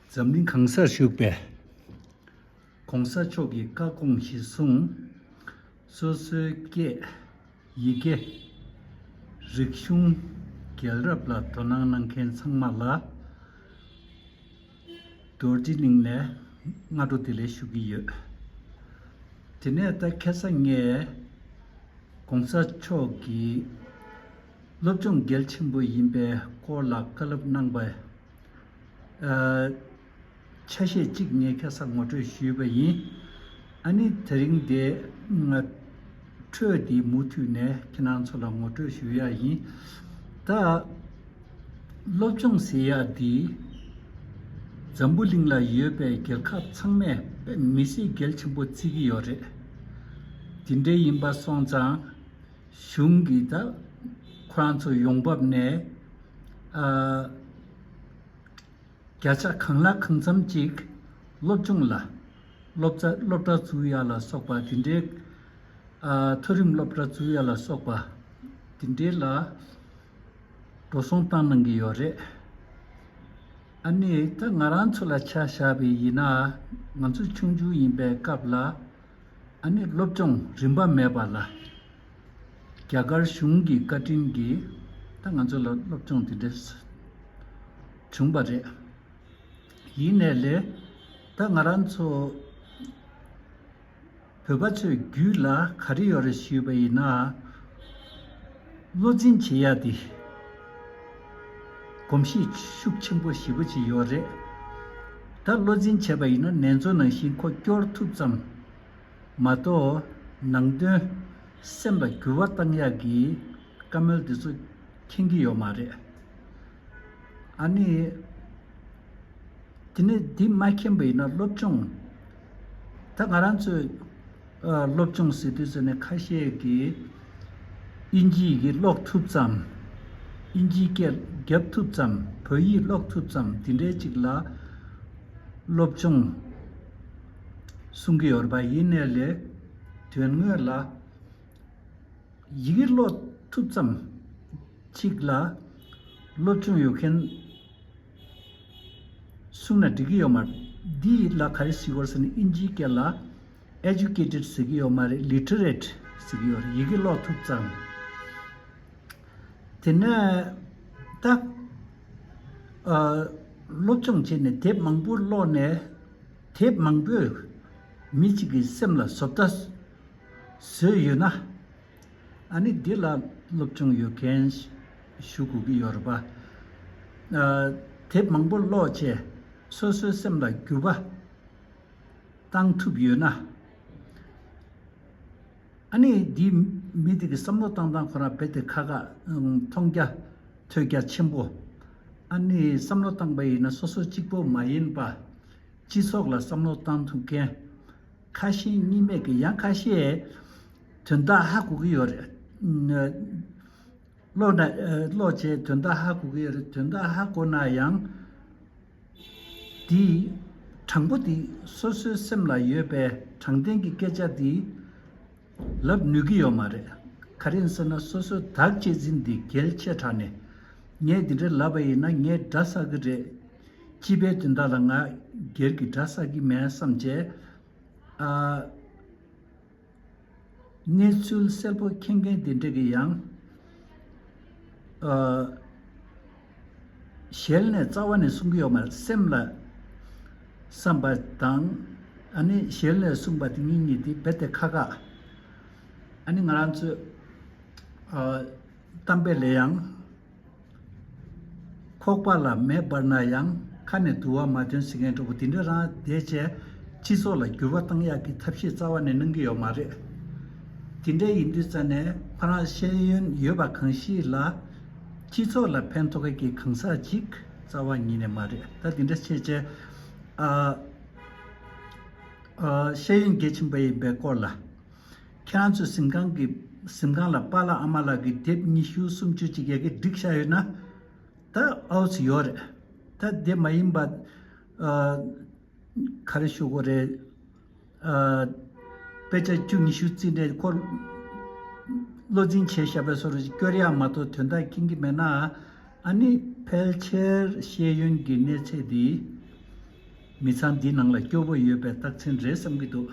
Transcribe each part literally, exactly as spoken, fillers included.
འཛམ་གླིང་གང་སར་བཞུགས་པའི་༸གོང་ས་མཆོག་གི་བཀའ་དགོངས་གཞིར་བཟུང་། སོ་སོའི་སྐད། ཡི་གེ། རིག་གཞུང་། རྒྱལ་རབས་ལ་དོ་སྣང་གནང་མཁན་ཚང་མ་ལ་རྡོ་རྗེ་གླིང་ནས་སྔ་དྲོ་བདེ་ལེགས་ཞུ་གི་ཡོད། དེ་ནས་ད་ཁ་སང་ངས་༸གོང་ས་མཆོག་གི་སློབ་སྦྱོང་གལ་ཆེན་པོ་ཡིན་པའི་སྐོར་ལ་བཀའ་སློབ་གནང་པ། ཨ། ཆ་ཤས་གཅིག་ངས་ཁ་སང་ངོ་སྤྲོད་ཞུས་པ་ཡིན། ཨ་ནི་དེ་རིང་དེ་ང་འཕྲོས་དེ་མུ་མཐུད་ནས་ཁྱེད་རང་ཚོ་ལ་ངོ་སྤྲོད་ཞུ་ཡ་ཡིན། ད་སློབ་སྦྱོང་ཟེར་ཡ་དེ་འཛམ་བུ་གླིང་ལ་ཡོད་པའི་རྒྱལ་ཁབ་ཚང་མས་མི་སེར་གལ་ཆེན་པོ་བརྩི་གི་ཡོད་རེད། དེ་འདྲ་ཡིན་པ་སོང་ཙང་གཞུང་གིས་ད་ཁོ་རང་ཚོ་ཡོང་འབབ་ནས་ཨ། བརྒྱ་ཆ་གང་ལ་གང་འཚམ་ཅིག་སློབ་སྦྱོང་ལ། སློབ་གྲྭ་སློབ་གྲྭ་འཛུགས་ཡ་ལ་སོགས་པ་དེ་འདྲའི། ཨ། མཐོ་རིམ་སློབ་གྲྭ་འཛུགས་ཡ་ལ་སོགས་པ་དེ་འདྲའི་ལ་འགྲོ་སོང་བཏང་གནང་གི་ཡོད་རེད། ཨ་ནི་ད་ང་རང་ཚོ་ལ་ཆ་བཞག་པ་ཡིན་ན་ང་ཚོ་ཆུང་ཆུང་ཡིན་པའི་སྐབས་ལ། ཨ་ནི་སློབ་སྦྱོང་རིན་པ་མེད་པ་ལ། རྒྱ་གར་གཞུང་གི་བཀའ་དྲིན་གྱིས་ད་ང་ཚོ་ལ་སློབ་སྦྱོང་དེ་འདྲ་བྱུང་བ་རེད། ཡིན་ནའི་ལས་ད་ང་རང་ཚོ་བོད་པ་ཚོའི་རྒྱུད་ལ་ག་རེ་ཡོད་རེད་ཞུས་པ་ཡིན་ན། བློ་འཛིན་བྱེད་ཡ་དེ་གོམས་གཤིས་ཤུགས་ཆེན་པོ་ཞེ་པོ་ཅིག་ཡོད་རེད། ད་བློ་འཛིན་བྱས་པ་ཡིན་ན་ནེ་ཙོ་ནང་བཞིན་ཁོ་སྐྱོར་ཐུབ་ཙམ། མ་གཏོགས་ནང་དོན་སེམས་ལ་འགྱུར་བ་བཏང་ཡག་གི་བཀའ་མོལ་འདི་ཚོ་མཁྱེན་གྱི་ཡོད་མ་རེད། ཨ་ནི་དེ་ནས་འདི་མ་མཁྱེན་པ་ཡིན་ན་སློབ་སྦྱོང་། ད་ང་རང་ཚོས་ཨ། སློབ་སྦྱོང་ཟེར་དུས་ཙམ་ནས་ཁ་ཤས་ཀྱིས་དབྱིན་ཇིའི་ཡི་གེ་ཀློག་ཐུབ་ཙམ། དབྱིན་ཇིའི་སྐད་རྒྱབ་ཐུབ་ཙམ། བོད་ཡིག་ཀློག་ཐུབ་ཙམ་དེ་འདྲའི་ཅིག་ལ་སློབ་སྦྱོང་གསུང་གི་ཡོད་རེད་པ། ཡིན་ནའི་ལས་དོན་དངོས་ལ་ཡི་གེ་ཀློག་ཐུབ་ཙམ་ཅིག་ལ་སློབ་སྦྱོང་ཡོད་མཁན་གསུང་ན་འགྲིག་གི་ཡོད་མ་རེད། འདི་ལ་ག་རེ་ཟེར་དགོས་ཟེར་ན་དབྱིན་ཇིའི་སྐད་ལ་educated ཟེར་གི་ཡོད་མ་རེད། literate ཟེར་གི་ཡོད་རེད། ཡི་གེ་ཀློག་ཐུབ་ཙམ། དེ་ནས་ད་ཨ། སློབ་སྦྱོང་བྱས་ནས་དེབ་མང་པོ་ཀློག་ནས་དེབ་མང་པོས་མི་གཅིག་གི་སེམས་ལ་བཟོ་ལྟ་བཟོས་ཡོད་ན། ཨ་ནི་འདི་ལ་སློབ་སྦྱོང་ཡོད་མཁན་ཞུ་དགོས་ཀྱི་ཡོད་རེད་པ། ཨ། དེབ་མང་པོ་ཀློག་བྱས་སོ་སོའི་སེམས་ལ་འགྱུར་བ་བཏང་ཐུབ་ཡོད་ན། ཨ་ནི་འདི་མི་དེ་གི་བསམ་བློ་བཏང་སྟངས་ཁོ་རང་རྦད་དེ་ཁག་ཁག་མཐོང་རྒྱ་ཐོས་རྒྱ་ཆེན་པོ། ཨ་ནི་བསམ་བློ་བཏང་པ་ཡིན་ན་སོ་སོ་གཅིག་པོ་མ་ཡིན་པ། སྤྱི་ཚོགས་ལ་བསམ་བློ་བཏང་ཐུབ་མཁན། ཁ་ཞེ་གཉིས་མེད་ཀྱི་ཡང་ཁ་ཤས་དོན་དག་ཧ་གོ་གི་ཡོད་རེད། ཀློག་ན་ཀློག་བྱས་དོན་དག་ཧ་གོ་གི་ཡོད་རེད། དོན་དག་ཧ་གོ་ན་ཡང་དེ་དྲང་པོ་དེ་སོ་སོའི་སེམས་ལ་ཡོད་པའི་དྲང་བདེན་གྱི་སྐད་ཆ་དེ་ལབ་ནུས་ཀྱི་ཡོད་མ་རེད། ག་རེ་ཡིན་ཟེར་ན་སོ་སོའི་བདག་གཅེས་འཛིན་དེ་གལ་ཆེ་དྲགས་ནས། ངས་འདི་འདྲ་ལབ་པ་ཡིན་ན་ངས་དགྲ་བསགས་ཀྱི་རེད། སྤྱི་པའི་དོན་དག་ལ་ང་སྒེར་གྱི་དགྲ་བསགས་ཀྱི་མེད་བསམ་བྱས། ཨ། གནས་ཚུལ་གསལ་པོ་མཁྱེན་མཁན་དེ་འདྲ་གི་ཡང་། ཨ། ཞལ་ནས་རྩ་བ་ནས་གསུང་གི་ཡོད་མ་རེད། སེམས་ལ་བསམ་པ་དང་། ཨ་ནི་ཞལ་ནས་གསུངས་པ་དེ་གཉིས་གཉིས་དེ་རྦད་དེ་ཁག་ཁག་ཨ་ནི་ང་རང་ཚོས། ཨ། གཏམ་དཔེ་ལ་ཡང་། ཁོག་པ་ལ་མེ་འབར་ན་ཡང་། ཁ་ནས་དུ་བ་མ་ཐོན་ཟེར་མཁན་འདྲ་པོ་དེ་འདྲ་རང་བསྡད་བྱས། སྤྱི་ཚོགས་ལ་འགྱུར་བ་བཏང་ཡག་གི་ཐབས་ཤེས་རྩ་བ་ནས་གནང་གི་ཡོད་མ་རེད། དེ་འདྲ་ཡིན་དུས་ཙ་ནས་ཁོ་རང་ཤེས་ཡོན་ཡོད་པ་གང་ཞིག་ལ། སྤྱི་ཚོགས་ལ་ཕན་ཐོགས་མཁན་གྱི་གང་ཟག་ཅིག་རྩ་བ་ཉིད་ནས་མ་རེད། ད་དེ་འདྲ་བྱས་བྱས། ཨ། ཨ། ཤེས་ཡོན་གལ་ཆེན་པོ་ཡིན་པའི་སྐོར་ལ། ཁྱེད་རང་ཚོའི་གཟིམ་ཁང་གི་གཟིམ་ཁང་ལ་པཱ་ལགས་ཨ་མ་ལགས་ཀྱི་དེབ་ཉི་ཤུ་སུམ་ཅུ་ཅིག་ཡ་གི་བསྒྲིགས་བཞག་ཡོད་ན། ད་ཨའུ་ཙི་ཡོད་རེད། ད་དེ་མ་ཡིན་པ། ཨ། ག་རེ་ཞུ་དགོས་རེད། ཨ། དཔེ་ཆ་བཅུ་ཉི་ཤུ་རྩིས་ནས་ཁོ་བློ་འཛིན་བྱས་བཞག་པའི་བཟོ་འདྲ་ཅིག་སྐྱོར་ཡག་མ་གཏོགས་དོན་དག་མཁྱེན་གྱི་མེད་ན། ཨ་ནི་ཕལ་ཆེར་ཤེས་ཡོན་གྱི་གནས་ཚད་འདི་ མི་ཚང་འདི་ནང་ལ་སྐྱོ་པོ་ཡོད་པའི་རྟགས་མཚན་རེད་བསམ་གྱི་འདུག་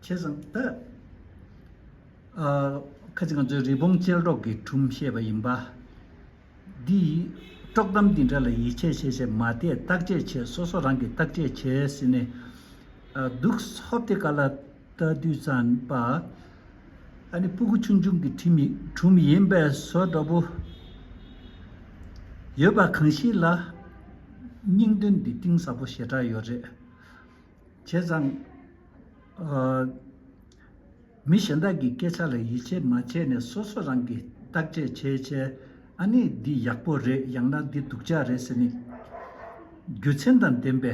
བྱས་ཙང་ད། ཨ། ཁ་ཅིག་ང་ཚོའི་རི་བོང་ཅལ་སྒྲོག་གི་སྒྲུང་བཤད་པ་ཡིན་པ། འདི་དཀྲོག་གཏམ་འདི་འདྲ་ལ་ཡིད་ཆེས་བྱས་བྱས་མ་བལྟས་བརྟག་དཔྱད་བྱས་སོ་སོ་རང་གིས་བརྟག་དཔྱད་བྱས་ཟིན་ནས། ཨ། འདུག་ཧོབ་དེ་ག་ལ་ལྟ་དུས་ཙམ་པ། ཨ་ནི་སྤུ་གུ་ཆུང་ཆུང་གི་ཁྲིམས་ཡིན་ཁྲུམས་ཡིན་པའི་བཟོ་འདྲ་པོ་ཡོད་པ་གང་ཞིག་ལ་སྙིང་དོན་འདི་གཏིང་ཟབ་པོ་ཞེ་དྲག་ཡོད་རེད། བྱས་ཙང་། ཨ། མི་གཞན་དག་གི་སྐད་ཆ་ལ་ཡིད་ཆེས་མ་བྱས་ནས་སོ་སོ་རང་གིས་བརྟག་དཔྱད་བྱས་བྱས། ཨ་ནི་འདི་ཡག་པོ་རེད། ཡང་ན་འདི་སྡུག་ཅག་རེད་ཟེར་ནས་རྒྱུ་མཚན་དང་ལྡན་པའི་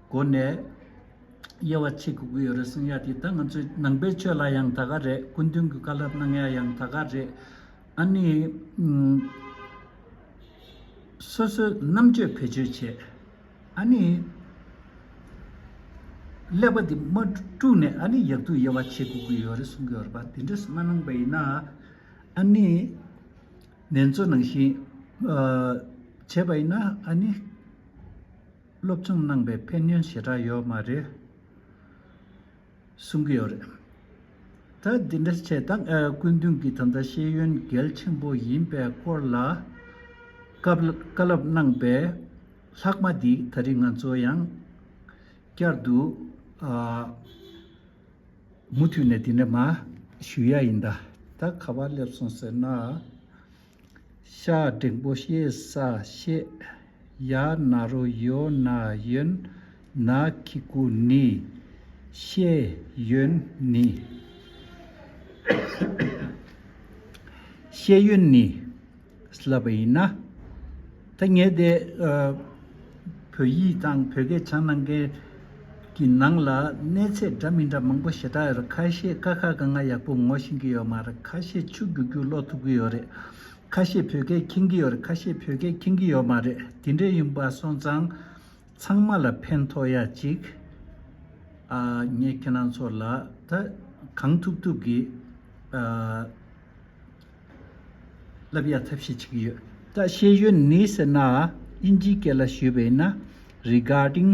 སྒོ་ནས་དབྱེ་བ་ཕྱེ་དགོས་ཀྱི་ཡོད་རེད་གསུང་ཡ་དེ། ད་ང་ཚོའི་ནང་པའི་ཆོས་ལ་ཡང་ད་ག་རེད། སྐུ་མདུན་གྱི་བཀའ་སློབ་གནང་ཡ་ཡང་ད་ག་རེད། ཨ་ནི། ཨུམ། སོ་སོའི་རྣམ་དཔྱོད་བེད་སྤྱོད་བྱས། ཨ་ནི། ཀླད་པ་འདི་མ་དཀྲུགས་ནས་ཨ་ནི་ཡག་སྡུག་དབྱེ་བ་ཕྱེ་དགོས་ཀྱི་ཡོད་རེད་གསུང་གི་ཡོད་རེད་པ། དེ་འདྲས་མ་གནང་པ་ཡིན་ན། ཨ་ནི། ནན་ཚོ་ནང་བཞིན། ཨ། བྱས་པ་ཡིན་ན་ཨ་ནི། སློབ་སྦྱོང་གནང་པའི་ཕན་ཡོན་ཞེ་དྲག་ཡོད་མ་རེད། གསུང་གི་ཡོད་རེད། ད་འདི་འདྲ་བྱས་ད། ཨ། སྐུ་མདུན་གྱིས་ད་ལྟ་ཤེས་ཡོན་གལ་ཆེན་པོ་ཡིན་པའི་སྐོར་ལ་བཀའ་བཀའ་སློབ་གནང་པས་ལྷག་མ་འདི་ད་རིང་ང་ཚོ་ཡང་བསྐྱར་དུ། ཨ། མུ་མཐུད་ནས་འདི་འདྲ་མར་ཞུ་ཡ་ཡིན། ད་ད་ག་པར་སླེབས་སོང་ཟེར་ན། ཤ་འགྲེང་པོ་ཤེ་ས་ཤེས། ཡ་ན་རོ་ཡོ་ན་ཡོན། ན་གི་གུ་ནི། ཤེས་ཡོན་ནི། ཤེས་ཡོན་ནི་ལབ་པ་ཡིན་ན། ད་ངས་དེ། ཨ། བོད་ཡིག་དང་བོད་སྐད་སྦྱང་གནང་མཁན་གྱི་ནང་ལ་གནས་ཚད་འདྲ་མི་འདྲ་མང་པོ་ཞེ་དྲག་ཡོད་རེད། ཁ་ཤས་ཀ་ཁ་ག་ང་ཡག་པོ་ངོ་ཤེས་ཀྱི་ཡོད་མ་རེད། ཁ་ཤས་ཆུ་རྒྱུག་རྒྱུག་ཀློག་ཐུབ་ཀྱི་ཡོད་རེད། ཁ་ཤས་བོད་སྐད་མཁྱེན་གྱི་ཡོད་རེད། ཁ་ཤས་བོད་སྐད་མཁྱེན་གྱི་ཡོད་མ་རེད། དེ་འདྲ་ཡིན་པ་སོང་ཙང་ཚང་མ་ལ་ཕན་ཐོགས་ཡ་ཅིག་ཨ། ངས་ཁྱེད་རང་ཚོ་ལ་ད་གང་ཐུབ་ཐུབ་ཀྱིས། ཨ། ལབ་ཡ་ཐབས་ཤེས་བྱེད་ཀྱི་ཡོད། ད་ཤེས་ཡོན་ནི་ཟེར་ན་ཨིན་ཇིའི་སྐད་ལ་ཞུས་པ་ཡིན་ན་regarding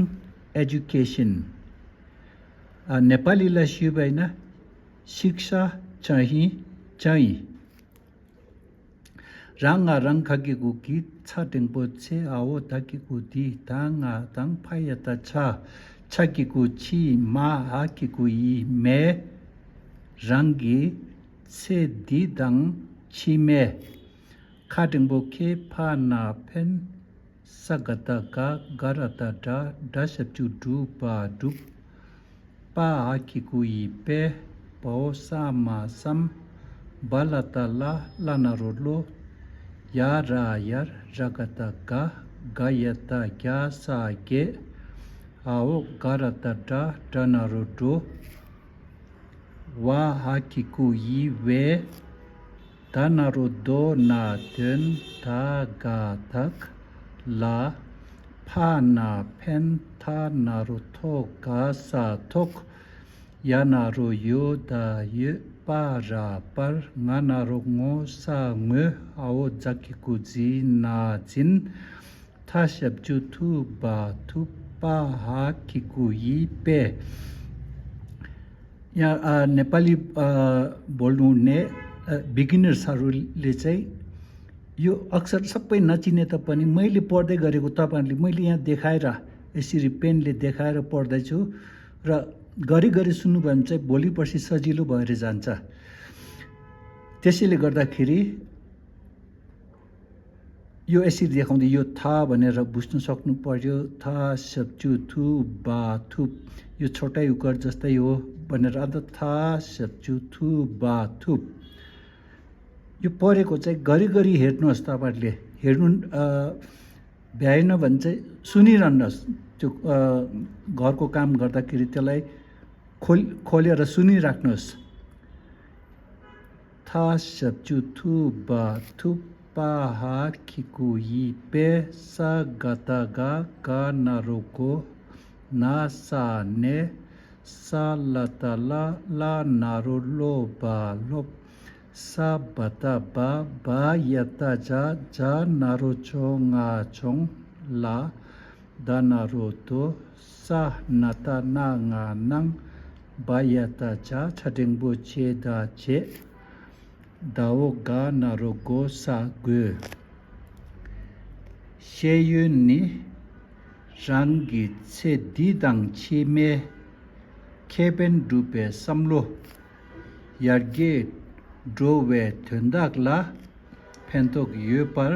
education། ཨ། ནེ་པ་ལི་ལ་ཞུས་པ་ཡིན་ན་शिक्षा चाहिँ चाहिँ། ར་ང་རང་ག་གི་གུ་གི། ཚ་འགྲེང་པོ་ཚེ། འ་འོག་ད་གི་གུ་འདི། ད་ང་དང་ཕ་ཡ་བཏགས་ཕྱ། ཕྱ་གི་གུ་ཕྱི། མ་འ་གི་གུ་འི། མས། རང་གི་ཚེ་འདི་དང་ཕྱི་མའི། ཁ་འགྲེང་པོ་ཁེ། ཕ་ན་ཕན། ས་ག་བཏགས་སྒ། ག་ར་བཏགས་སྒྲ། གྲ་ཞབས་ཀྱུ་གྲུ། བ་གྲུབ། པ་འ་གི་གུ་འི། པས། བ་འོག་ས་མ་བསམ། བ་ལ་བཏགས་བླ། བླ་ན་རོ་བློ། ཡ་ར་ཡར། ར་ག་བཏགས་རྒ། རྒ་ཡ་བཏགས་རྒྱ། ས་རྒྱས། འ་འོག་ག་ར་བཏགས་གྲ། གྲ་ན་རོ་གྲོ། བ་འ་གི་གུ་འི། བས། ད་ན་རོ་དོ་ན་དོན། ད་ག་དག་ལ། ཕ་ན་ཕན། ཐ་ན་རོ་ཐོ། ག་ས་ཐོག་ཡ་ན་རོ་ཡོ་ད་ཡོད། པ་ར་པར། ང་ན་རོ་ངོ་། ས་ངོས། འ་འོག་ཛ་གི་གུ་ཛི། ན་འཛིན། ཐ་ཞབས་ཀྱུ་ཐུ། བ་ཐུབ། པ་འ་གི་གུ་འི། པས། यहाँ, अ, नेपाली, अ, बोल्नु हुने, अ, बिगिनर्सहरूले चाहिँ यो अक्षर सबै नचिने तापनि मैले पढ्दै गरेको तपाईँहरूले, मैले यहाँ देखाएर, यसरी पेनले देखाएर पढ्दैछु र घरिघरि सुन्नुभयो भने चाहिँ भोलि पर्सि सजिलो भएर जान्छ। त्यसैले गर्दाखेरि यो यसरी देखाउँदा यो था भनेर बुझ्नु सक्नु पर्यो। था, शब्द, थु, बा, थुप। यो छोटा उकार जस्तै हो भनेर, अन्त था, शब्द, थु, बा, थुप। यो पढेको चाहिँ घरिघरि हेर्नुहोस्। तपाईँहरूले हेर्नु, अ, भ्याएन भने चाहिँ सुनिरहनुहोस्। त्यो, अ, घरको काम गर्दाखेरि त्यसलाई खोल-, खोलेर सुनिराख्नुहोस्। था, शब्द, थु, बा, थुप। पा, हा, खिकु, यी, पे। सा, गता, गा, गा, नारो, गो। ना, सा, ने। सा, लता, ला, ला, नारो, लो, बा, लोप। सा, बता, बा, बा, यता, जा, जा, नारो, चो, ङा, चोङ। ལ། ད་ན་རོ་དོ། ས་ན་ད་ན་ང་ནང་། བ་ཡ་ད་བྱ། ཆ་འགྲེང་བུ་ཆེ་ད་བྱེད། ད་འོ་ག་ན་རོ་དགོ། ས་དགོས། ཤེས་ཡོན་ནི་རང་གི་ཚེ་འདི་དང་ཕྱི་མའི་ཁེ་ཕན་སྒྲུབ་པའི་བསམ་བློ་ཡར་རྒྱས་འགྲོ་བའི་དོན་དག་ལ་ཕན་ཐོགས་ཡོད་པར་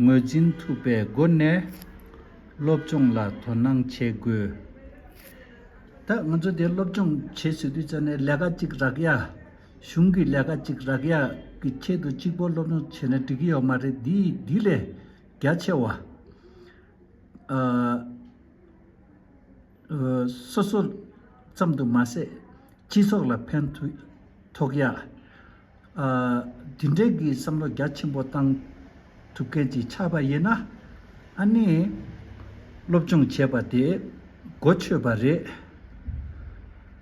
ངོས་འཛིན་ཐུབ་པའི་སྒོ་ནས་སློབ་སྦྱོང་ལ་དོ་སྣང་བྱེད་དགོས། ད་ང་ཚོ་དེ་སློབ་སྦྱོང་བྱེད་ཟེར་དུས་ཙ་ནས་ལས་ཀ་གཅིག་རག་ཡ། གཞུང་གི་ལས་ཀ་གཅིག་རག་ཡ་གི་ཆེད་དུ་གཅིག་པོ་སློབ་སྦྱོང་བྱས་ན་འགྲིག་གི་ཡོད་མ་རེད། འདི་འདི་ལས་རྒྱ་ཆེ་བ། ཨ། ཨ། སོ་སོ་ཙམ་དུ་མ་ཟད་སྤྱི་ཚོགས་ལ་ཕན་ཐོགས་ཐོགས་ཡ། ཨ། འདི་འདྲའི་གི་བསམ་བློ་རྒྱ་ཆེན་པོ་བཏང་ཐུབ་མཁན་ཅིག་ཆགས་པ་ཡིན་ན། ཨ་ནི་སློབ་སྦྱོང་བྱས་པ་དེ་གོ་ཆོད་པ་རེད་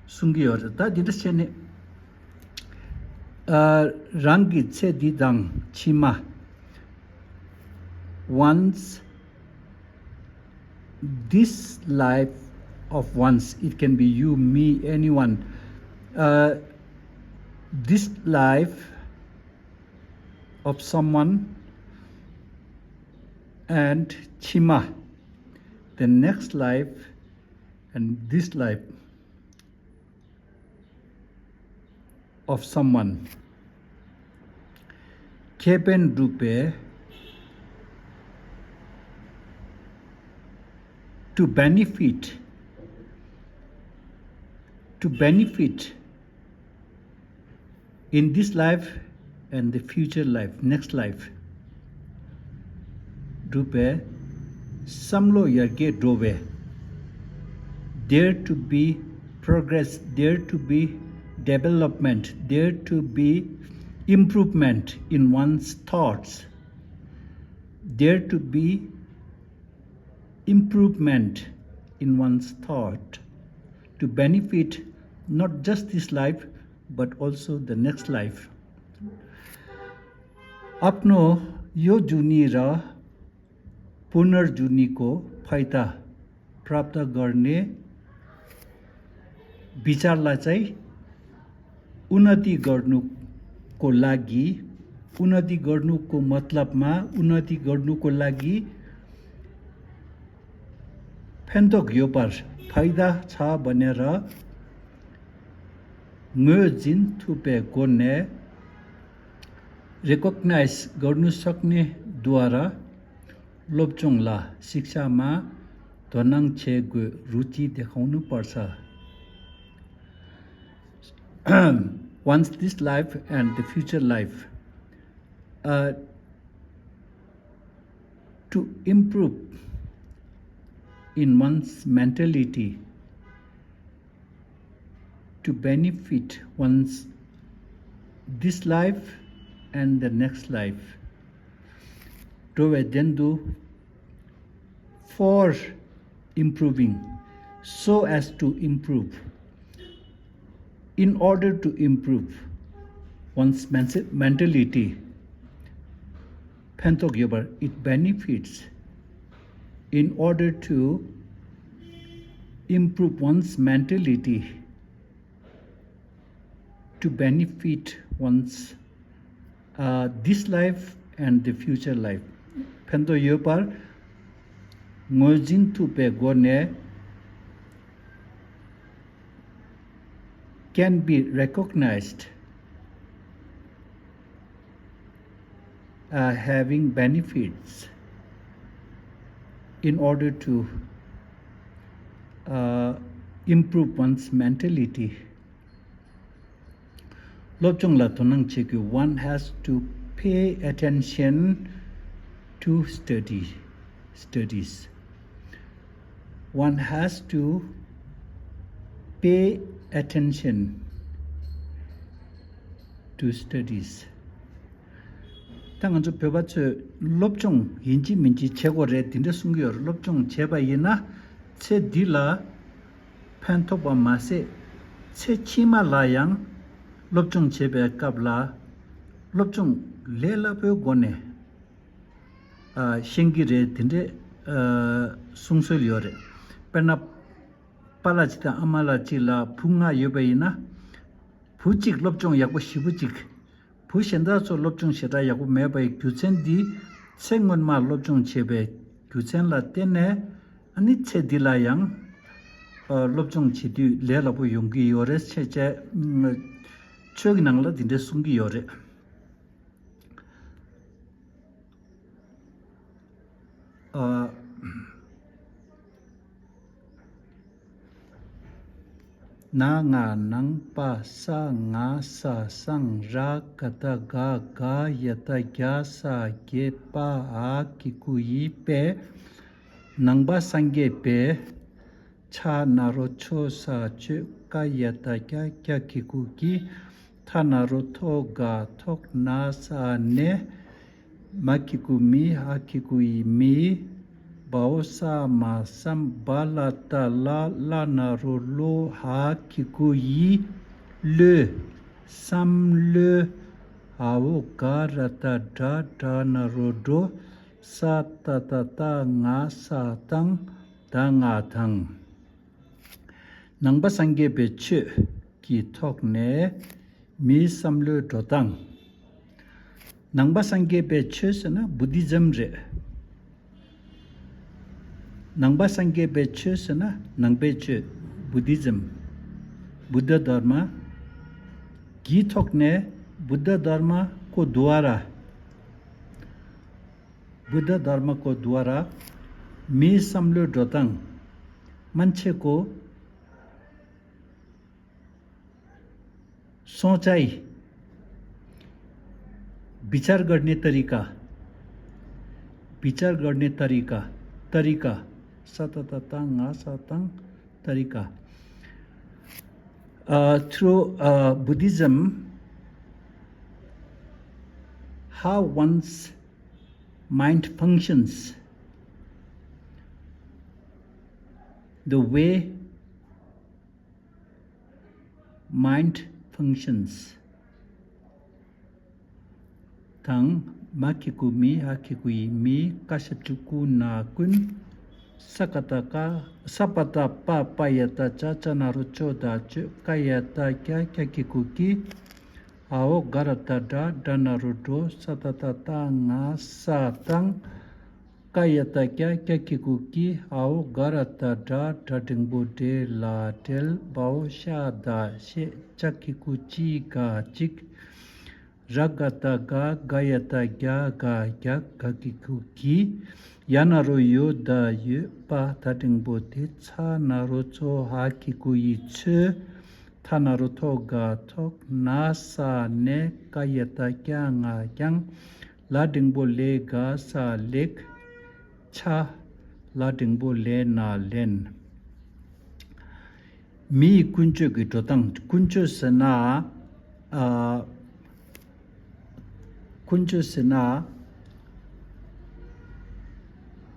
གསུང་གི་ཡོད་རེད། ད་འདི་འདྲ་བྱས་ནས། ཨ། རང་གི་ཚེ་འདི་དང་ཕྱི་མ། Once, this life of once, it can be you, me, anyone. Uh, this life of someone and ཕྱི་མ, the next life and this life of someone. ཁེ་ཕན་སྒྲུབ་པའི། To benefit, to benefit in this life and the future life, next life. སྒྲུབ་པའི་བསམ་བློ་ཡར་རྒྱས་འགྲོ་བའི། There to be progress, there to be development, there to be improvement in one's thoughts, there to be improvement in one's thought, to benefit not just this life but also the next life. आफ्नो यो जुनी र पुनर्जुनीको फाइदा प्राप्त गर्ने विचारलाई चाहिँ उन्नति गर्नुको लागि, उन्नति गर्नुको मतलबमा, उन्नति गर्नुको लागि ཕན་ཐོགས་ཡོད་པར། फाइदा छ भनेर ངོས་འཛིན་ཐུབ་པའི་སྒོ་ནས། Recognize गर्नु सक्नेद्वारा སློབ་སྦྱོང་ལ། शिक्षामा धोनाङ छेगु रुचि देखाउनु पर्छ। Once this life and the future life, uh, to improve in one's mentality, to benefit one's this life and the next life. འགྲོ་བའི་དོན་དུ། For improving, so as to improve, in order to improve one's men- mentality. ཕན་ཐོགས་ཡོད་པར། It benefits, in order to improve one's mentality, to benefit one's, uh, this life and the future life. ཕན་ཐོགས་ཡོད་པར་ངོས་འཛིན་ཐུབ་པའི་སྒོ་ནས། Can be recognized uh, having benefits in order to uh, improve one's mentality. སློབ་སྦྱོང་ལ་དོ་སྣང་བྱེད་དགོས། One has to pay attention to study, studies. One has to pay attention to studies. ད་ང་ཚོ་བོད་པ་ཚོས་སློབ་སྦྱོང་ཡིན་གཅིག་མིན་གཅིག་བྱེད་དགོས་རེད། དེ་འདྲ་གསུང་གི་ཡོད་རེད། སློབ་སྦྱོང་བྱས་པ་ཡིན་ན་ཚེ་འདི་ལ་ཕན་ཐོགས་པ་མ་ཟད། ཚེ་ཕྱི་མ་ལ་ཡང་སློབ་སྦྱོང་བྱེད་པའི་སྐབས་ལ་སློབ་སྦྱོང་ལས་སླ་པོའི་སྒོ་ནས། ཤེས་ཀྱི་རེད། དེ་འདྲས་གསུང་སྲོལ་ཡོད་རེད། དཔེར་ན། པཱ་ལགས་གཅིག་དང་ཨ་མ་ལགས་གཅིག་ལ་བུ་ལྔ་ཡོད་པ་ཡིན་ན། བུ་གཅིག་སློབ་སྦྱོང་ཡག་པོ་ཞེ་པོ་གཅིག་བུ་གཞན་དག་ཚོ་སློབ་སྦྱོང་ཞེ་དྲག་ཡག་པོ་མེད་པའི་རྒྱུ་མཚན་འདི། ཚེ་སྔོན་མ་སློབ་སྦྱོང་བྱས་པའི་རྒྱུ་མཚན་ལ་བརྟེན་ནས། ཨ་ནི་ཚེ་འདི་ལ་ཡང་སློབ་སྦྱོང་བྱེད་དུས་ལས་སླ་པོ་ཡོང་གི་ཡོད་རེད་ཅེས་བྱས། ཆོས་ཀྱི་ནང་ལ་འདི་འདྲས་གསུང་གི་ཡོད་རེད། ཨ། ན་ང་ནང་པ་ས་ང་ས་སང་ར་ག་ད་ག་ག་ཡ་ད་གྱ་ས་གྱེ་པ་འ་གི་གུ་འི་པས། ནང་པ་སངས་རྒྱས་པས། ཆ་ན་རོ་ཆོ་ས་ཆོས། ཀ་ཡ་ད་ཀྱ་ཀྱ་གི་གུ་ཀྱི། ཐ་ན་རོ་ཐོ་ག་ཐོག་ན་ས་ནས། མ་གི་གུ་མི། འ་གི་གུ་འི་མི། བ་འོ་ས་མ་བསམ། བ་ལ་ཏ་ལ། ལ་ན་རོ་ལོ། འ་གི་གུ་འི་ལོས། བསམ་བློས། འ་འོ་ག་ར་ཏ་འདྲ། འདྲ་ན་རོ་འདྲོ། ས་ཏ་ཏ་ཏ་ང་ས་དང་། ད་ང་དང་། ནང་པ་སངས་རྒྱས་པའི་ཆོས་ཀྱི་ཐོག་ནས་མིའི་བསམ་བློའི་འགྲོ་སྟངས། ནང་པ་སངས་རྒྱས་པའི་ཆོས་ཟེར་ན་བུ་དྷི་ཛམ་རེད། ནང་པ་སངས་རྒྱས་པའི་ཆོས་ཟེར་ན་ནང་པའི་ཆོས། བུ་དྷི་ཛམ། བུདྡྷ་དྷརྨ་གི་ཐོག་ནས། བུདྡྷ་དྷརྨ་ཀོ་དྷུ་ཝ་ར། བུདྡྷ་དྷརྨ་ཀོ་དྷུ་ཝ་ར། མིའི་བསམ་བློའི་འགྲོ་སྟངས། མན་ཆེ་ཀོ། सोचाई। विचार गर्ने तरिका। विचार गर्ने तरिका। तरिका। स त त ता ङ स तङ। तरिका। Uh, through uh, Buddhism, how one's mind functions, the way mind functions དང་། མ་གི་གུ་མི། འ་གི་གུ་འི་མི། ཀ་ཞབས་ཀྱུ་ཀུ་ན་ཀུན། ས་ཀ་ཏ་ཀ་ས་པ་ཏ་པ། པ་ཡ་ཏ་ཅ། ཅ་ན་རོ་ཅོ་ད་ཅོས། ཀ་ཡ་ཏ་ཀྱ། ཀྱ་གི་གུ་ཀྱི། འ་འོ་ག་ར་ཏ་འདྲ། འདྲ་ན་རོ་འདྲོ། ས་ཏ་ཏ་ཏ་ང་ས་དང་། ཀ་ཡ་ཏ་ཀྱ། ཀྱ་གི་གུ་ཀྱི། འ་འོ་ག་ར་ཏ་འདྲ། འདྲ་འགྲེང་བུ་འདྲེ་ལ་འདྲེལ། བ་འོ་ཤ་ད་ཤེས། ཅ་གི་གུ་ཅི་ག་ཅིག་ར་ག་ཏ་ག་ག་ཡ་ཏ་གྱ་ག་གྱ། ག་གི་གུ་གི། ཡ་ན་རོ་ཡོ་ད་ཡོད། པ་ད་འགྲེང་བུ་དེ། ཚ་ན་རོ་ཚོ། འ་གི་གུ་འི་ཚོས། ཐ་ན་རོ་ཐོ་ག་ཐོག་ན་ས་ནས། ཀ་ཡ་ཏ་ཀྱ་ང་ཀྱང་། ལ་འགྲེང་བུ་ལེ་ག་ས་ལེགས། ཆ། ལ་འགྲེང་བུ་ལེ་ན་ལེན། མི་ཡི་ཀུན་སྤྱོད་ཀྱི་འགྲོ་སྟངས། ཀུན་སྤྱོད་ཟེར་ན། ཨ། ཀུན་སྤྱོད་ཟེར་ན།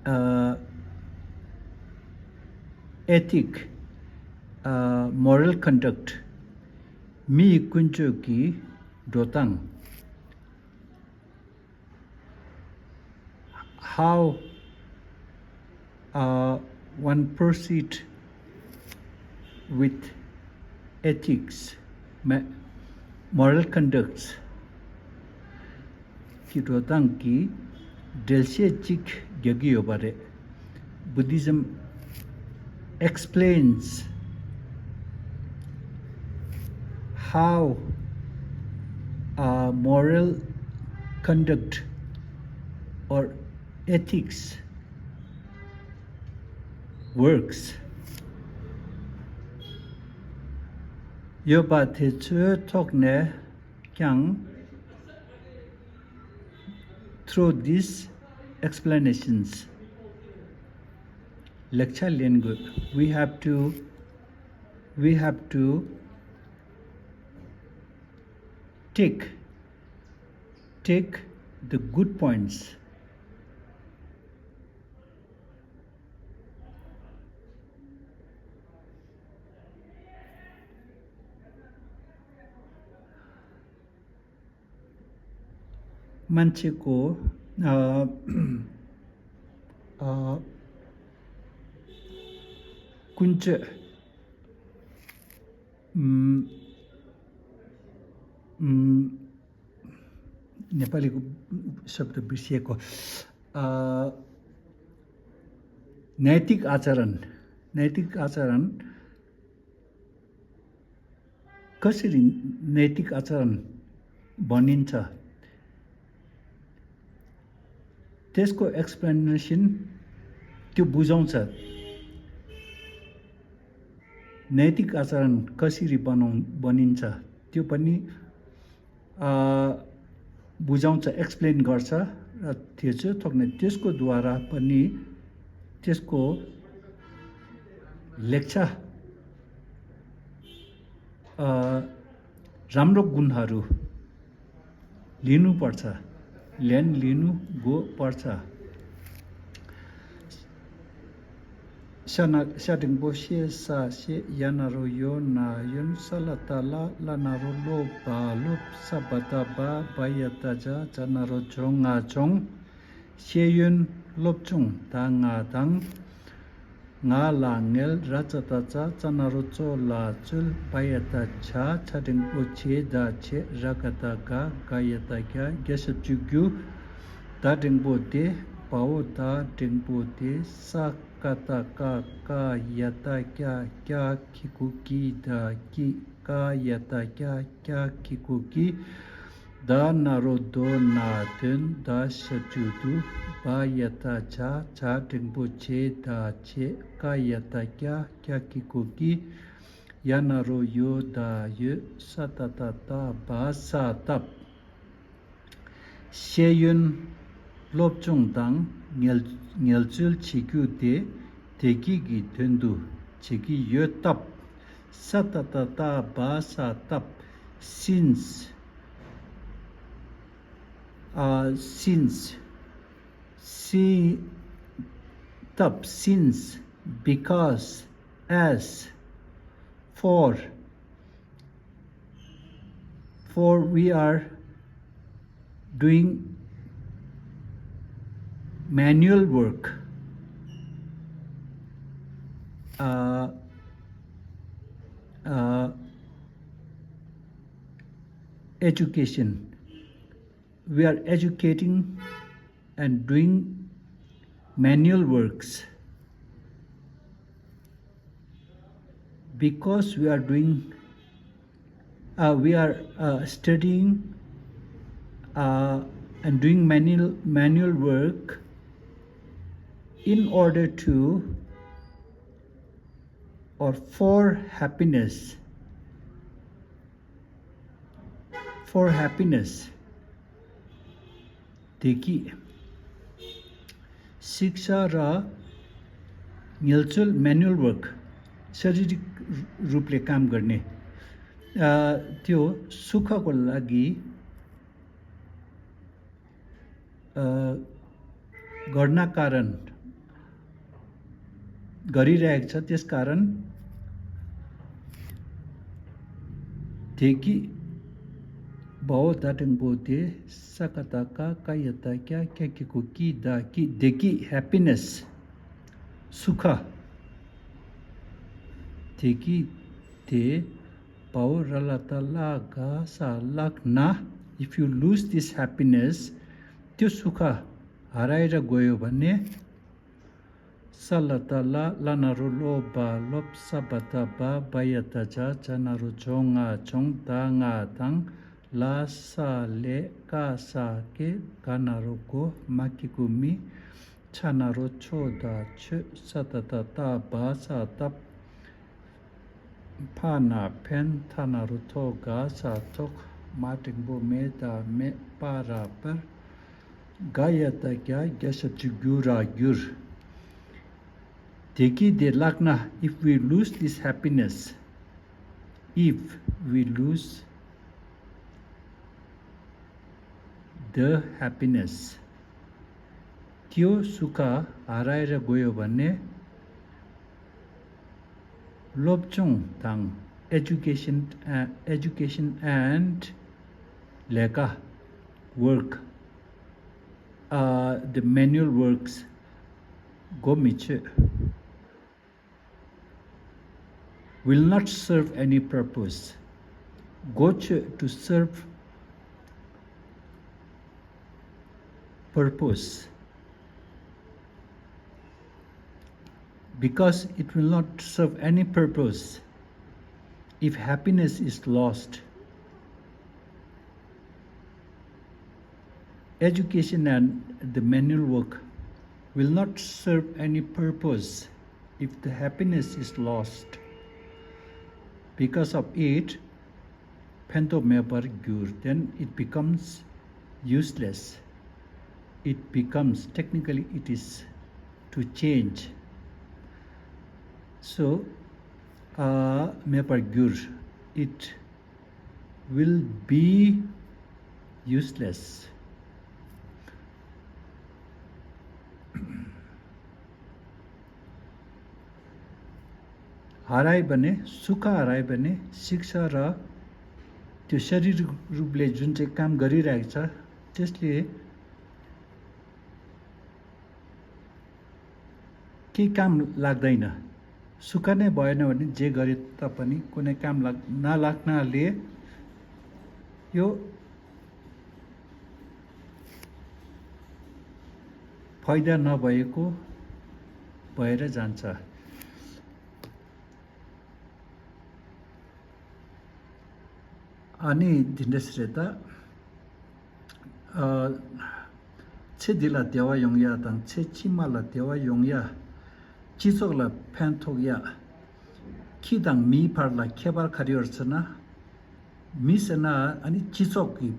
ཨ། ethic, ཨ། moral conduct, མི་ཡི་ཀུན་སྤྱོད་ཀྱི་འགྲོ་སྟངས། How uh, one proceed with ethics, ma- moral conducts གི་འགྲོ་སྟངས་ཀྱི་འགྲེལ་བཤད་ཅིག་རྒྱག་གི་ཡོད་པ་རེད། Buddhism explains how a moral conduct or ethics works ཡོད་པ་དེ་ཚོའི་ཐོག་ནས་ཀྱང་། Through these explanations, ལེགས་ཆ་ལེན་དགོས། We have to, we have to take, take the good points. མན་ཆད་ཀོ། ཨ། ཨ། ཀུན་སྤྱོད། ཨམ། ཨམ། नेपाली शब्द बिर्सिएको। अ, नैतिक आचरण, नैतिक आचरण कसरी नैतिक आचरण बनिन्छ, त्यसको एक्सप्लेनेसन, त्यो बुझाउँछ। नैतिक आचरण कसरी बनाउ बनिन्छ, त्यो पनि, अ, बुझाउँछ, एक्सप्लेन गर्छ। र त्यो चाहिँ थोक्ने त्यसको द्वारा पनि त्यसको लेख्छ। अ, राम्रो गुणहरू लिनुपर्छ, ल्यान लिनु गो पर्छ। ཤ་ན་ཤ་འགྲེང་པོ་ཤེ་ས་ཤེ། ཡ་ན་རོ་ཡོ་ན་ཡོན། ས་ལ་ཏ་ལ་ལ་ན་རོ་ལོ་བ་ལོབ། ས་བ་ཏ་བ་བ་ཡ་ཏ་བྱ་ཇ་ན་རོ་ཇོ་ང་ཇོང་། ཤེས་ཡོན་སློབ་སྦྱོང་ད་ང་དང་། ང་ལ་ངལ། ར་ཙ་ཏ་ཙ། ཙ་ན་རོ་ཙོ་ལ་ཙོལ། བ་ཡ་ཏ་བྱ། ཆ་འགྲེང་པོ་ཆེ་ད་ཆེ། ར་ག་ཏ་ག། ག་ཡ་ཏ་ག། བརྒྱ་ཞབས་ཀྱུ་གྱུ། ད་འགྲེང་པོ་དེ། བ་འོ་ད་འགྲེང་པོ་དེ། ས་ཀ་ཏ་ཀ། ཀ་ཡ་ཏ་ཀྱ། ཀྱ་གི་གུ་ཀྱི། ད་ཀྱི། ཀ་ཡ་ཏ་ཀྱ། ཀྱ་གི་གུ་ཀྱི། ད་ན་རོ་དོ་ན་དོན། ད་ཞབས་ཀྱུ་དུ། བ་ཡ་ཏ་བྱ། བྱ་འགྲེང་པོ་བྱེ་ད་བྱེད། ཀ་ཡ་ཏ་ཀྱ། ཀྱ་གི་གུ་ཀྱི། ཡ་ན་རོ་ཡོ་ད་ཡོད། ས་ཏ་ཏ་སྟ། བ་ས་སྟབས། ཤེས་ཡོན་སློབ་སྦྱོང་དང་ངལ་ངལ་རྩོལ་བྱེད་རྒྱུ་དེ་བདེ་སྐྱིད་ཀྱི་དོན་དུ་བྱེད་ཀྱི་ཡོད་སྟབས། ས་ཏ་ཏ་སྟ། བ་ས་སྟབས། སིནས། ཨ། སིནས། སི། སྟབས། སིནས། བི་ཀོ་ཟ། ཨེས། ཕོར། For we are doing manual work, uh, uh, education. We are educating and doing manual works because we are doing, uh, we are, uh, studying, uh, and doing manual, manual work in order to, or for happiness, for happiness. देखि शिक्षा र ངལ་རྩོལ, manual work, शारीरिक रूपले काम गर्ने, अ, त्यो सुखको लागि, अ, गर्न कारण गरिरहेको छ। त्यस कारण देखि, ब ओ द टें ब ओ दे, स क त क, क य त क, क कि को कि, द कि, देखि, ह्याप्पिनेस, सुख। देखि, दे, ब ओ र ल त ल, ग स, लग्न। If you lose this happiness, त्यो सुख हराएर गयो भने, स ल त ल, ल न रो लो, ब लोप, स ब त ब, ब य त ज, ज न रो जो, ङ जोङ, द ङ दङ, ल स ले, क स के, ग न रो गो, म कि गु मि, छ न रो छो, द छो, स त त त, ब स तप, ཕ་ན་ཕན། ཐ་ན་རུ་ཐོ། ག་ས་ཐོག་མ་འགྲེང་བུ་མེ་ད་མེད། པ་ར་པར། ག་ཡ་ད་གྱ། རྒྱ་ཞབས་ཀྱུ་གུ་ར་གྱུར། དེ་གི་དེ་བརླག་ན། If we lose this happiness, if we lose the happiness, त्यो सुख हराएर गयो भने, སློབ་སྦྱོང་དང་, education, uh, education and ལས་ཀ, work, uh, the manual works, གོ་མི་ཆོད། Will not serve any purpose. གོ་ཆོད། To serve purpose. Because it will not serve any purpose if happiness is lost. Education and the manual work will not serve any purpose if the happiness is lost. Because of it, ཕན་ཐོགས་མེད་པར་འགྱུར། Then it becomes useless. It becomes, technically it is to change. So, uh, མེད་པར་འགྱུར། It will be useless. हरायो भने, सुख हरायो भने, शिक्षा र त्यो शारीरिक रूपले जुन चाहिँ काम गरिरहेको छ, त्यसले केही काम लाग्दैन। सुख नै भएन भने जे गरे तापनि कुनै काम लाग नलाग्नाले यो फाइदा नभएको भएर जान्छ। अनि दिनेश रेता, ཚེ་འདི་ལ་བདེ་བ་ཡོང་ཡ་དང་ཚེ་ཕྱི་མ་ལ་བདེ་བ་ཡོང་ཡ། སྤྱི་ཚོགས་ལ་ཕན་ཐོགས་ཡ། ཁྱི་དང་མིའི་བར་ལ་ཁྱད་པར་ག་རེ་ཡོད་ཟེར་ན། མི་ཟེར་ན་ཨ་ནི་སྤྱི་ཚོགས་ཀྱི་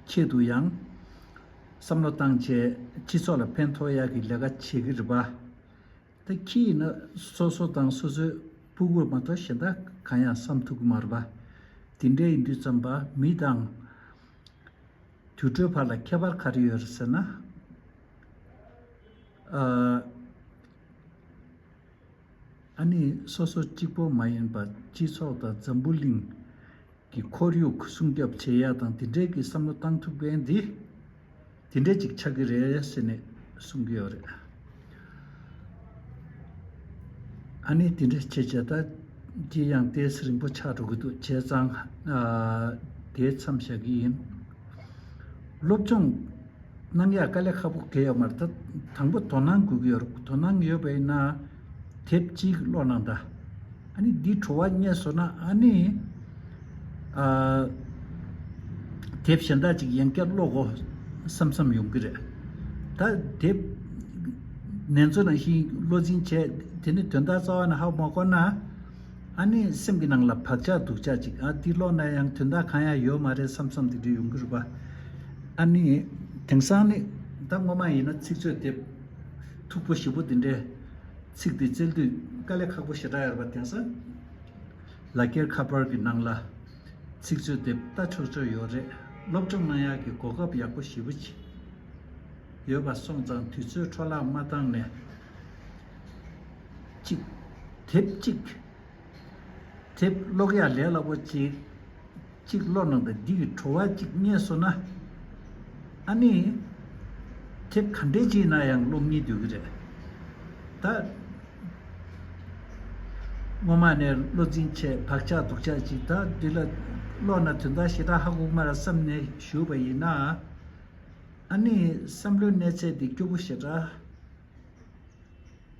ཆེད་དུ་ཡང་བསམ་བློ་བཏང་བྱས་སྤྱི་ཚོགས་ལ་ཕན་ཐོགས་ཡ་གི་ལས་ཀ་བྱེད་ཀྱི་རེད་པ། ད་ཁྱི་ཡིན་ན་སོ་སོ་དང་སོ་སོའི་སྤུ་གུ་མ་གཏོགས་གཞན་དག་གང་ཡང་བསམ་ཐུབ་ཀྱི་མ་རེད་པ། དེ་འདྲ་ཡིན་དུས་ཙམ་པ་མི་དང་དུད་འགྲོའི་བར་ལ་ཁྱད་པར་ག་རེ་ཡོད་རེད་ཟེར་ན། ཨ་ཨ་ནི་སོ་སོ་གཅིག་པོ་མ་ཡིན་པ་སྤྱི་ཚོགས་དང་འཛམ་བུ་གླིང་གི་ཁོར་ཡུག་སྲུང་སྐྱོབ་བྱེད་ཡ་དང་དེ་འདྲའི་གི་བསམ་བློ་བཏང་ཐུབ་མཁན་འདི་དེ་འདྲའི་ཅིག་ཆགས་ཀྱི་རེད་ཟེར་ནས་གསུང་གི་ཡོད་རེད། ཨ་ནི་དེ་འདྲ་བྱས་བྱས་ད་ཅི་ཡང་ཏོག་ཙམ་རིང་པོ་ཆགས་འགྲོ་གི་འདུག་བྱས་ཙང་ཨ་དེ་མཚམས་བཞག་གི་ཡིན། སློབ་སྦྱོང་གནང་ཡག་དཀའ་ལས་ཁག་པོ་གང་ཡོད་མ་རེད། ད་དང་པོ་དོ་སྣང་དགོས་ཀྱི་ཡོད་རེད། དོ་སྣང་ཡོད་པ་ཡིན་ན་དེབ་གཅིག་ཀློག་གནང་དང་། ཨ་ནི་འདི་བྲོ་བ་རྙེད་སོང་ན་ཨ་ནི་ཨ་དེབ་གཞན་དག་ཅིག་ཡང་བསྐྱར་ཀློག་དགོས་བསམ་བསམ་ཡོང་གི་རེད། ད་དེབ་ནན་ཚོད་ནང་བཞིན་བློ་འཛིན་བྱས་དེ་ནི་དོན་དག་རྩ་བ་ནས་ཧ་གོ་མ་གོ་ན། ཨ་ནི་སེམས་ཀྱི་ནང་ལ་བག་ཆགས་སྡུག་ཅག་ཅིག་ཨ་འདི་ཀློག་ན་ཡང་དོན་དག་གང་ཡང་ཡོད་མ་རེད་བསམ་བསམ་དེ་འདྲ་ཡོང་གི་རེད་པ། ཨ་ནི་དེང་སང་ནི་ད་སྔོན་མ་ཡིན་ན་ཚིག་མཛོད་དེབ་མཐུག་པོ་ཞེ་པོ་དེ་འདྲའི་ཚིག་དེ་བཙལ་དུས་དཀའ་ལས་ཁག་པོ་ཞེ་དྲག་ཡོད་རེད་པ། དེང་སང་ལག་འཁྱེར་ཁ་པར་གྱི་ནང་ལ་ཚིག་མཛོད་དེབ་ལྟ་ཆོག་ཆོག་ཡོད་རེད། སློབ་སྦྱོང་གནང་ཡག་གི་གོ་སྐབས་ཡག་པོ་ཞེ་པོ་ཅིག་ཡོད་པ་སོང་ཙང་དུས་ཚོད་འཕྲོ་བརླག་མ་བཏང་ནས། གཅིག་དེབ་གཅིག་དེབ་ཀློག་ཡག་ལས་སླ་པོ་གཅིག་གཅིག་ཀློག་གནང་དང་འདི་གི་བྲོ་བ་གཅིག་རྙེད་སོང་ན། ཨ་ནི་དེབ་ག་འདྲས་ཅིག་ན་ཡང་ཀློག་སྙིང་འདོད་ཀྱི་རེད། ད་སྔོན་མ་ནས་བློ་འཛིན་བྱས་བག་ཆགས་སྡུག་ཅག་ཅིག་ད་འདི་ལ་ཀློག་ན་དོན་དག་ཞེ་དྲག་ཧ་གོ་གི་མ་རེད་བསམ་ནས་ཞུས་པ་ཡིན་ན། ཨ་ནི་བསམ་བློའི་གནས་ཚད་འདི་སྐྱོ་པོ་ཞེ་དྲག་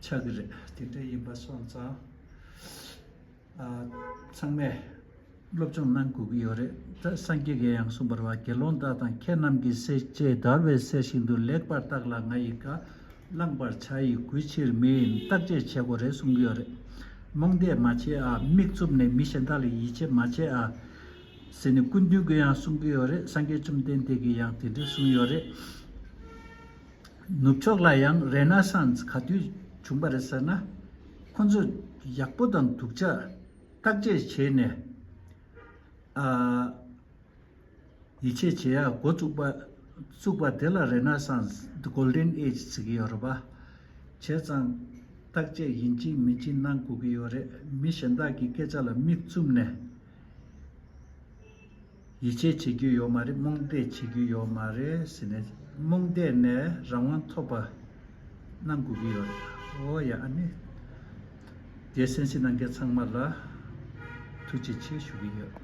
ཆགས་ཀྱི་རེད། དེ་འདྲ་ཡིན་པ་སོང་ཙང་། ཨ་ཚང་མས་སློབ་སྦྱོང་གནང་དགོས་ཀྱི་ཡོད་རེད། ད་སངས་རྒྱས་ཀྱིས་ཡང་གསུངས་པ་རེད་པ། དགེ་སློང་དག་དང་ཁྱེད་རྣམས་ཀྱི་སྲས་བཅས་འདར་བའི་གསེར་བཞིན་དུ་ལེགས་པར་བརྟགས་ལ་ང་ཡི་བཀའ། བླང་བར་བྱ་ཡི་གུས་ཕྱིར་མིན་བརྟག་དཔྱད་བྱེད་དགོས་རེད་གསུང་གི་ཡོད་རེད། རྨོངས་དད་མ་བྱེད་ཨ། མིག་བཙུམ་ནས་མི་གཞན་དག་ལ་ཡིད་ཆེས་མ་བྱེད་ཨ། ཟེར་ནས་སྐུ་མདུན་གྱིས་ཡང་གསུང་གི་ཡོད་རེད། སངས་རྒྱས་བཅོམ་ལྡན་འདས་ཀྱིས་ཡང་དེ་འདྲ་གསུངས་ཡོད་རེད། ནུབ་ཕྱོགས་ལ་ཡང་རེ་ན་སཱན་སི་ག་དུས་བྱུང་པ་རེད་ཟེར་ན། ཁོ་ཚོས་ཡག་པོ་དང་སྡུག་ཅག་བརྟག་དཔྱད་བྱས་ནས་ཨ། ཡིད་ཆེས་བྱེད་ཡག་འགོ་བཙུགས་པ་བཙུགས་པ་དེ་ལ་རེ་ན་སཱན་སི། The Golden Age ཟེར་གྱི་ཡོད་རེད་པ། བྱས་ཙང་བརྟག་དཔྱད་ཡིན་གཅིག་མིན་གཅིག་གནང་དགོས་ཀྱི་ཡོད་རེད། མི་གཞན་དག་གི་སྐད་ཆ་ལ་མིག་བཙུམ་ནས། ཡིད་ཆེས་བྱེད་རྒྱུ་ཡོད་མ་རེད། རྨོངས་དད་བྱེད་རྒྱུ་ཡོད་མ་རེད་ཟེར་ནས་རྨོངས་དད་ནས་རང་དབང་ཐོབ་པ་གནང་དགོས་ཀྱི་ཡོད་རེད། ཡ་ཨ་ནི་དེ་གསན་གཟིགས་གནང་མཁན་ཚང་མ་ལ་ཐུགས་རྗེ་ཆེ་ཞུ་གི་ཡོད།